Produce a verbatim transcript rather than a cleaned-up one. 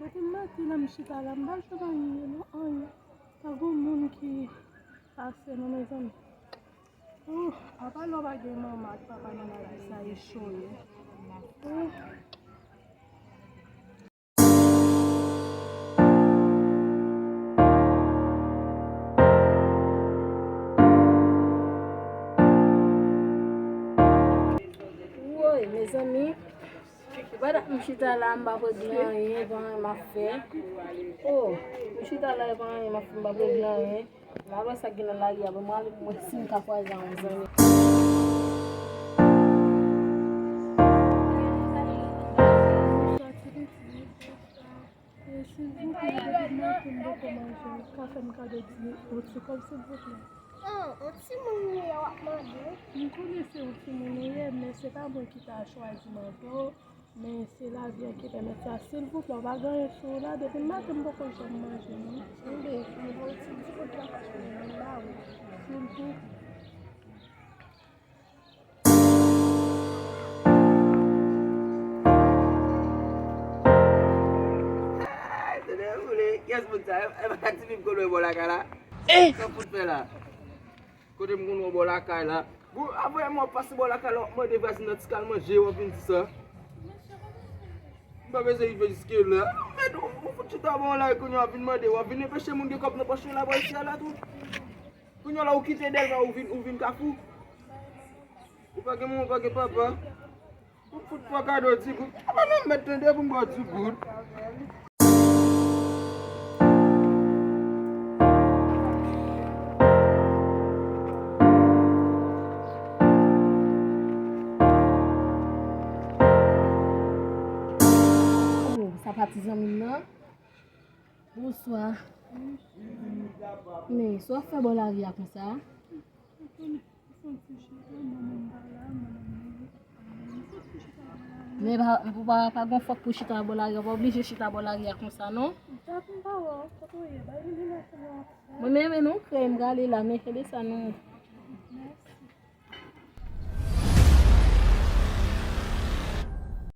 Depi maten la, m chita la, m pa jwenn anyen, non, anyen. Pa gen moun ki pase, non, mezanmi. Oh, apa lè w pa gen manman ak papa nan lavi sa, e cho ye. Oh. Woy, mezanmi. Ou pa dat m chita la, m pa regle anyen, e pa anyen m ap fè. Oh, m chita la, e pa anyen m ap fè, m pa regle anyen. M al wè sa k gen nan lari a, ban m ale pou mwen si m ka kwaze ak yon zanmi. Bonswa, ti pitit. E, silvouplè, depi maten m poko manje, ou ka fè m kado di yon ti kòb, silvouplè? Oh, yon timoun ou ye w ap mande? M konnen se yon timoun ou ye, men se pa mwen ki ta chwazi mande w. Men se lavi an ki pèmèt sa. Silvouplè, ou pa gen anyen sou ou la? Depi maten m poko janm manje, non. Enben, m voye ti di kout la paske m ba ou. Silvouplè. Ay, tande, boule. Kiyès moun sa? E, e pa ti bib kolo e bò lakay la? Eh! Sa w fout fè la? Kote m konn wè w bò lakay la. Bon, apre mwen pase bò lakay la, w ap mande vwazen nan ti kal manje, w ap vin di sa. M pa bezwen rive jiske la. Mèt, ou, ou fout chita bò yon lari kounye a, w ap vin mande, w ap vin enpeche moun gen kòb nan pòch yo la, bò isi a la tou. Kounye a la, ou kite Dèlma, ou vin, ou vin Kafou. Ou pa gen manman, ou pa gen papa. Ou fout fè kado di goud. Apa nan mèt tande pou m ba w di goud. Oh, sa pa ti zanmi m nan. Bonswa. Men, sa w ap fè bò lari a konsa? Men pa, pa, pa gon fòk pou chita bò lari a, w pa oblije chita bò lari a konsa, non. Mwen menm, men nou kreye m prale la, men kenbe sa, non.